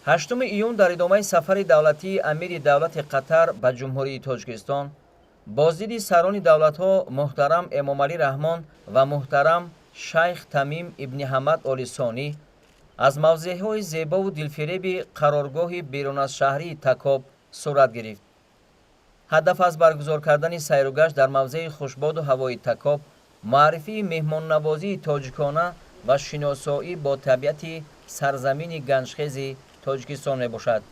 8 июн дар идомаи сафари давлатии амири давлати Қатар ба Ҷумҳурии Тоҷикистон боздиди сарони давлатҳо муҳтарам Эмомалӣ Раҳмон ва муҳтарам шайх Тамим ибни Ҳамад Оли Сонӣ аз мавзеъҳои зебову дилфиреби қароргоҳи беруназшаҳрии Такоб сурат гирифт. Ҳадаф аз баргузор кардани сайругашт дар мавзеи хушбоду ҳавои Такоб муаррифии меҳмоннавозии тоҷикона ва шиносоӣ бо табиати сарзамини ганҷхези Тоҷикистон мебошад.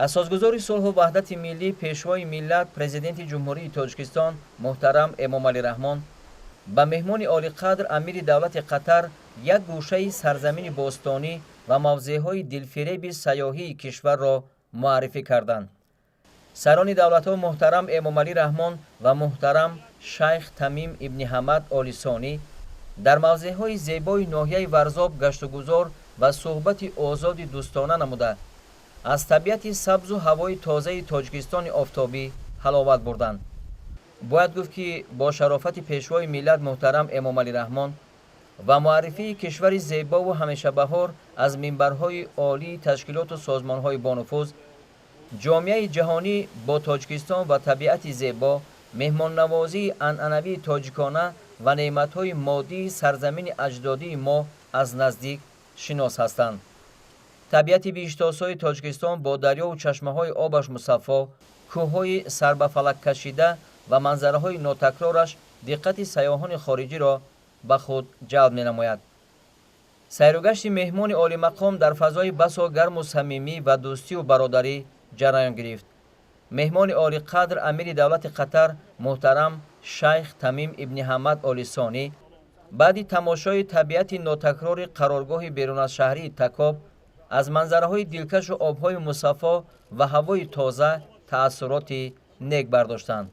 Асосгузори сулҳу ваҳдати миллӣ, Пешвои миллат, Президенти Ҷумҳурии Тоҷикистон муҳтарам Эмомалӣ Раҳмон ба меҳмони олиқадр, амири давлати Қатар, як гӯшаи сарзамини бостонӣ ва мавзеъҳои дилфиреби сайёҳии кишварро муаррифӣ карданд. Сарони давлатҳо муҳтарам Эмомалӣ Раҳмон ва муҳтарам шайх Тамим ибни Ҳамад Оли Сонӣ дар мавзеъҳои зебои ноҳияи Варзоб гаштугузор ва суҳбати озоди дӯстона намуда, аз табиати сабзу ҳавои тозаи Тоҷикистони офтобӣ ҳаловат бурданд. Бояд гуфт, ки бо шарофати Пешвои миллат муҳтарам Эмомалӣ Раҳмон ва муаррифии кишвари зебову ҳамешабаҳор аз минбарҳои олии ташкилоту созмонҳои бонуфуз, ҷомеаи ҷаҳонӣ бо Тоҷикистон ва табиати зебо, меҳмоннавозии анъанавии тоҷикона ва неъматҳои моддии сарзамини аҷдодии мо аз наздик шинос ҳастанд. Табиати биҳиштосои Тоҷикистон бо дарёву чашмаҳои обаш мусаффо, кӯҳҳои сарбафалаккашида ва манзараҳои нотакрораш диққати сайёҳони хориҷиро ба худ ҷалб менамояд. Сайругашти меҳмони олимақом дар фазои басо гарму самимӣ ва дӯстию бародарӣ ҷараён гирифт. Меҳмони олиқадр, амири давлати Қатар муҳтарам шайх Тамим ибни Ҳамад Оли Сонӣ баъди тамошои табиати нотакрори қароргоҳи беруназшаҳрии Такоб, аз манзараҳои дилкашу обҳои мусаффо ва ҳавои тоза таассуроти нек бардоштанд.